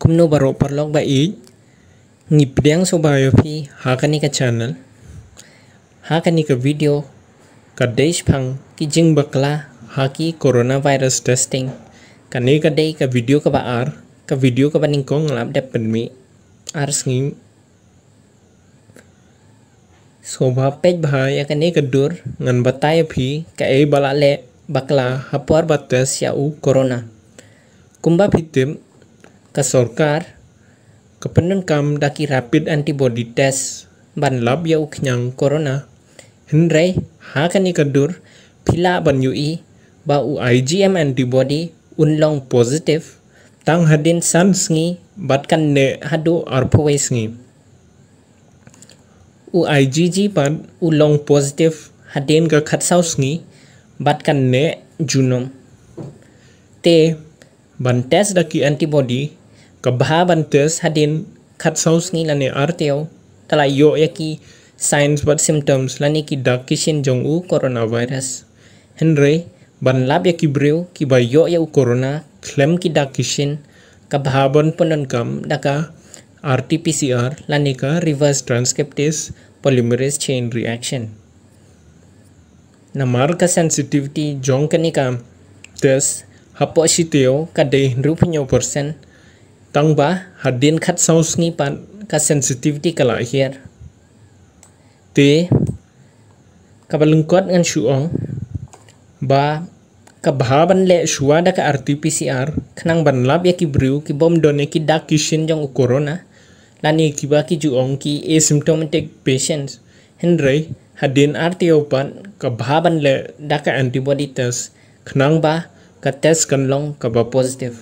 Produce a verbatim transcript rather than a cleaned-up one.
Kumno baroh paralok ba ïeit, ngi pdiang sngewbha ïa phi ha kane ka channel. Ha kane ka video ka dei shaphang ki jingbakla ha ki coronavirus testing. Kane ka dei ka video kaba ar, ka video kaba nyngkong nga la dep pynmih ar sngi. Sngewbha peit bha ïa kane ka dur, ngan batai ïa phi kaei ba la leh bakla ha por ba test ïa u corona. Kumba phi tip, ka sorkar ka pyndonkam da ki rapid antibody test ban lap ïa u khñiang corona. Hynrei ha kane ka dur phi lah ban ïohi ba u IgM antibody un long positive tang hadien san sngi bad kan neh haduh arphew wei sngi. U IgG pat u long positive hadien ka khatsaw sngi bad kan neh junom. Te ban test da ki antibody, ka bha ban test hadien khatsaw sngi lane artaïew da la ïoh ïa ki signs bad symptoms lane ki dak ki shin jong u coronavirus. Hynrei ban lap ïa ki briew kiba ïoh ïa u corona khlem ki dak ki shin, ka bha ban pyndonkam da ka RT-PCR lane ka reverse transcriptase polymerase chain reaction. Namar ka sensitivity jong kane ka test hapoh shi taïew ka dei hynriewphew percent, tangba hadien khatsaw sngi pat ka sensitivity ka la hiar. Te kaba lyngkot ngan shu ong ba ka bha ban leh shuwa da ka RT-PCR khnang ban lap ïa ki briew kibym don ïa ki dak ki shin jong u corona lane kiba ki ju ong ki asymptomatic patients. Hynrei hadien artaïew pat ka bha ban leh da ka antibody test khnang ba ka test kan long kaba positive.